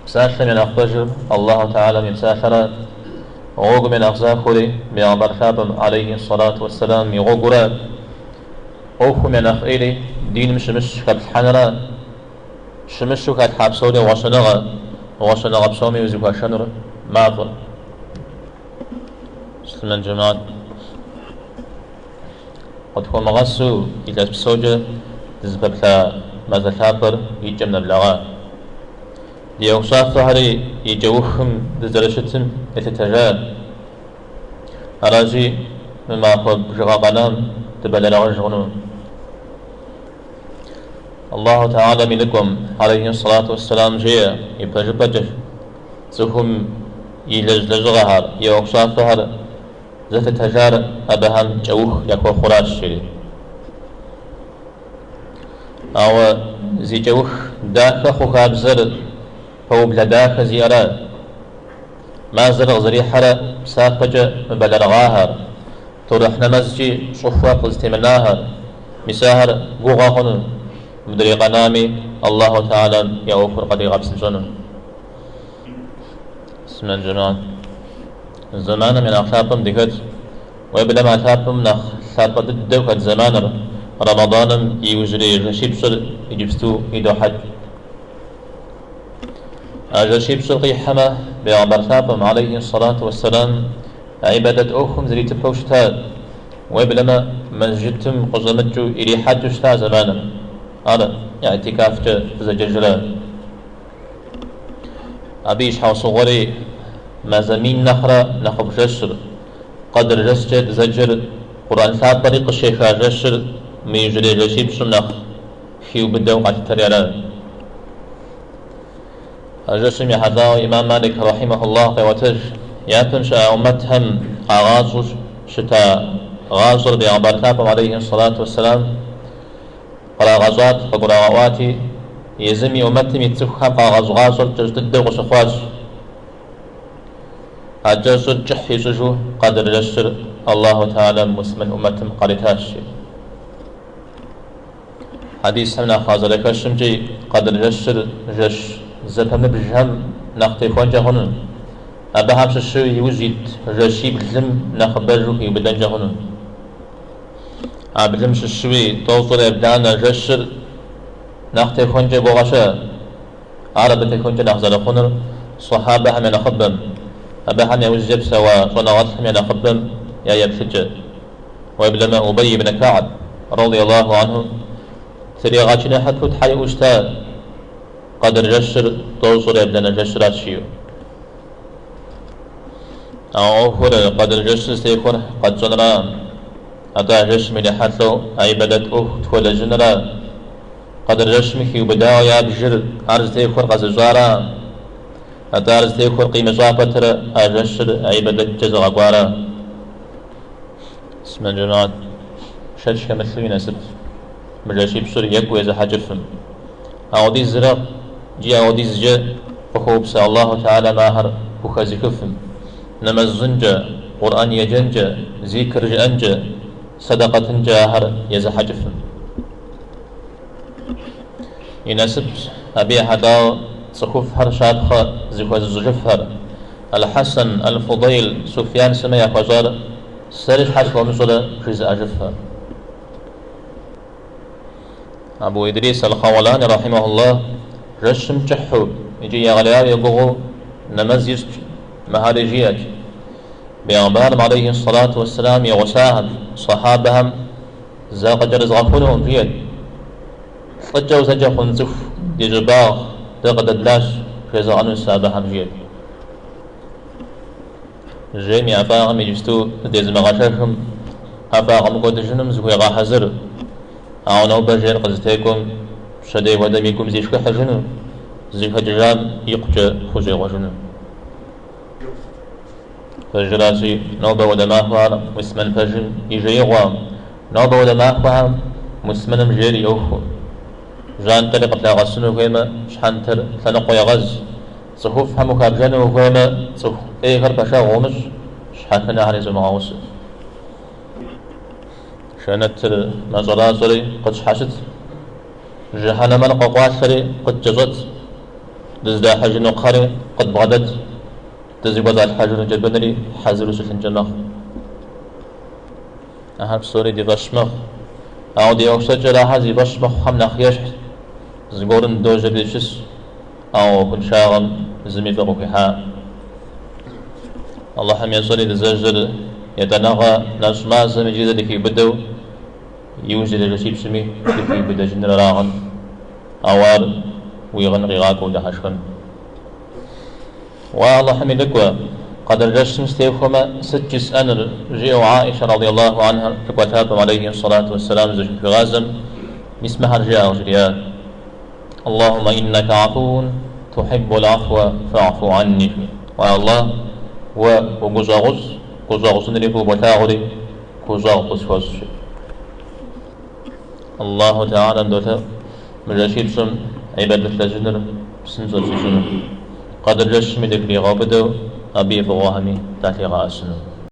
Псалъэм я нэхъ пэжыр Аллаху Тэхьэлам и псалъэра, гъуэгум я нэхъ захуэри Бегъымбар лъапӏэм, алейхи сэлату уэсселам, и гъуэгура, ӏуэхум я нэхъ ӏейри диным щымыщ хэплъхьэнра, щымыщу халъхьа псори гъуэщэныгъэ, гъуэщэныгъэ псоми узыхуашэнур мафӏэр. Муслъымэн жэмыхьэт. Къытхуэмыгъэсу илъэс псокӏэ дызыпэплъа мазэ лъапӏэр и кӏэм нэблэгъа. Ди ӏуэхущӏафэхэри и кӏэухым дызэрыщытым елъытэжа. Аращи, мы махуэ бжыгъэ къэнам дыбэлэрыгъыж хъуну. Аллаху Тэхьэлам и лӏыкӏуэм, алейхи сэлату уэсселам, жеӏэ, Ипэжыпӏэкӏэ, цӏыхум илэжь лэжьыгъэхэр, и ӏуэхущӏафэхэр зэлъытэжар абыхэм кӏэух яхуэхъуращ, жери. Ауэ зи кӏэух дахэ хъу хабзэр пэублэ дахэ зиӏэра? Мазэр къызэрихьэрэ псапэкӏэ мыбэлэрыгъахэр, турыхь нэмэзкӏи щӏыхуэ къызытемынахэр, мис ахэр гугъэ хъуну, мыдрей къэнами Аллаху Тэхьэлам я ӏуэхур къадигъэпсынщӏэну. Муслъымэн жэмыхьэт. Зэманым я нэхъ лъапӏэм дыхэт, уеблэмэ а лъапӏэм нэхъ лъапӏэ дыдэу хэт зэманыр, Рэмэданым и иужьрей жэщипщӏыр иджыпсту идохьэкӏ. А жэщипщӏыр къихьэмэ, Бегъымбар лъапӏэм, алейхи сэлату уэсселам, гьибадэт ӏуэхум зритыпэу щыта, уеблэмэ мэжджытым къыщӏэмыкӏыу ирихьэкӏыу щыта зэманыр, ар игьтикафкӏэ дызэджэжыра. Абы и щхьэусыгъуэри мазэ мин нэхърэ нэхъыфӏ жэщыр, Къэдр жэщкӏэ дызэджэр Къурӏэн лъапӏэри къыщеха жэщыр мы иужьрей жэщипщӏым нэхъ хиубыдэу къалъытэри ара. А жэщым ехьэлӏауэ имам Малик рахьимэхуллахь къеӏуэтэж, япэм щыӏа умэтхэм къагъащӏэу щыта гъащӏэр Бегъымбар лъапӏэм алейхи сэлату уэсселам кърагъэщӏат, къыгурагъэӏуати, езым и умэтым ит цӏыхухэм къагъэщӏ гъащӏэр кӏэщӏ дыдэу къыщыхъуащ. А кӏэщӏыр кӏыхь ищӏыжу Къэдр жэщыр Аллаху Тэхьэлам муслъымэн умэтым къаритащ. Хьэдисхэм нэхъ къазэрыхэщымкӏи, Къэдр жэщыр жэщ зэпэмыбжхэм нэхъ техуэнкӏэ хъуну, абыхэм щыщу иужь ит жэщиблым нэхъыбэжу хиубыдэнкӏэ хъуну. А блым щыщуи тӏощӏрэ ебланэ жэщыр нэхъ техуэнкӏэ гугъэ щыӏэ. Ар абы техуэнкӏэ нэхъ зэрыхъунур сэхьабэхэм я нэхъыбэм, абыхэм я ужькӏэ псэуа щӏэныгъэлӏхэм я нэхъыбэм я еплъыкӏэ. Уеблэмэ Убай ибн Ка'б, радиаллаху анху, тригъэчыныхьыпу тхьэ иӏуэу щыта Къэдр жэщыр тӏощӏрэ ебланэ жэщыращ жиӏэу. Ауэ ӏуэхур Къэдр жэщыр зытехуэр къэтщӏэнра, атӏэ а жэщым ирихьэлӏэу а ибадэт ӏуэху тхуэлэжьынра, Къэдр жэщым хиубыдауэ ябжыр ар зытехуэр къэзыщӏара, атӏэ ар зытехуэр къимыщӏа пэтрэ а жэщыр а ибадэткӏэ зыгъэкӏуара? Муслъымэн жэмыхьэт, шэч хэмылъу и насып мы жэщипщӏыр екӏуу езыхьэкӏыфым. Ауэдизрэ икӏи ауэдизкӏэ къыхуэупса Аллаху Тэхьэлам ахэр хухэзыхыфым, нэмэз щӏынкӏэ, Къурӏэн еджэнкӏэ, зикр жыӏэнкӏэ, сэдэкъэ тынкӏэ ахэр езыхьэкӏыфым. И насып абы ехьэлӏауэ цӏыхуфӏхэр щапхъэ зыхуэзыщӏыжыфхэр, Аль-Хьэсэн, Аль-Фудейл, Суфьян сымэ яхуэщӏар сэри щхьэ схуэмыщӏрэ жызыӏэжыфхэр. Абу Идрис Аль-Хъэуэлани рахьимэхуллах жэщым кӏыхьу икӏи егъэлеяуэ егугъуу нэмэз ищӏт, мыхэри жиӏэт. Бегъымбарым алейхи сэлату уэсселам и гъусахэм, сэхьабэхэм закъыкӏэрызгъэхунукъым, жиӏэт. Лӏыкӏэ узэджэ хъун цӏыху ди щӏыбагъ дэ къыдэблащ, жезгъэӏэнущ сэ абыхэм, жиӏэт. Жейм и ӏэфӏагъым иджыпсту зыдезымыгъэшэхым ӏэфӏагъ мыкӏуэдыжынум зыхуегъэхьэзыр. Ауэ нобэ жейр къызытекӏуэм пщэдей хуэдэм и гум зишхыхьыжыну, зыхэкӏыжам икъукӏэ хущӏегъуэжыну. Пэжыращи, нобэ хуэдэ махуэхэр муслъымэн пэжым и жеигъуэкъым. Нобэ хуэдэ махуэхэм муслъымэным жейр и ӏуэхукъым. Жьантӏэри къыплъагъэсыну ухуеймэ, щхьэнтэр лъэныкъуэ егъэз. Цӏыхуфӏхэм ухабжэну ухуеймэ, цӏыху ӏейхэр пэшэгъу умыщӏ, щхьэхынэхэри зумыгъэгъусэ. Жэнэтыр мэщӏэращӏэри къытщхьэщыт, жыхьэнэмэр къокъуалъэри къыткӏэщӏэт. Дыздахьыжыну кхъэри къыдбгъэдэт, дызыкӏуэцӏалъхьэжыну джэбынри хьэзыру щылъынкӏэ мэхъу. Ахэр псори ди фӏэщ мэхъу. Ауэ ди ӏуэху щӏэкӏэр ахэр зи фӏэщ мыхъухэм нэхъ ещхьщ. Зыгуэрым дожьэри дыщысщ, ауэ ӏуэхуншагъэм зыми фӏы къыхуихьакъым. Алыхьым ещӏэри дызэжьэр етӏанэгъэ нэщӏ мазэм иджыри зэ дыхиубыдэу, иужьрей жэщипщӏми дыхиубыдэжыныр арагъэн, ауэ ар уи гъын къигъакӏуэу дыхьэшхэн. Уа Алыхьым и лӏыкӏуэ, Къэдыр жэщым сытехуэмэ, сыт жысӏэнур? жиӏэу Аӏишэ радиаллаху анхьэр лӏыкӏуэ лъапӏэм алейхи сэлату уэсселам зыщыхуигъазэм, мис мыхэр жыӏэ къыжриӏар, Аллахумэ иннэкэ гьэфуун тухьиббул гьэфуэ фэгьфу гьэнни. Уа Аллах, уэ угущӏэгъущӏщ, гущӏэгъу щӏынри фӏыуэ болъагъури, гущӏэгъу къысхуэщӏ, жи. Аллаху Тэхьэлам долъэӏу мы жэщипщӏым гьибадэт лэжьыныр псынщӏэ тщищӏыну, Къэдыр жэщми дыхригъэубыдэу абы и фӏыгъуэхэми далъигъэӏэсыну.